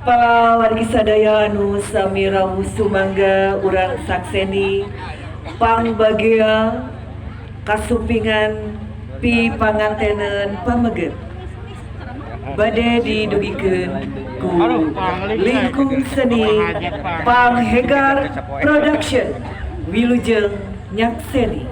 Pawargi sadaya anu sami rawuh, sumangga urang sakseni pangbagea kasumpingan pipangantenan pameget bade didugikeun ku lingkung seni Panghegar Production. Wilujeng nyakseni.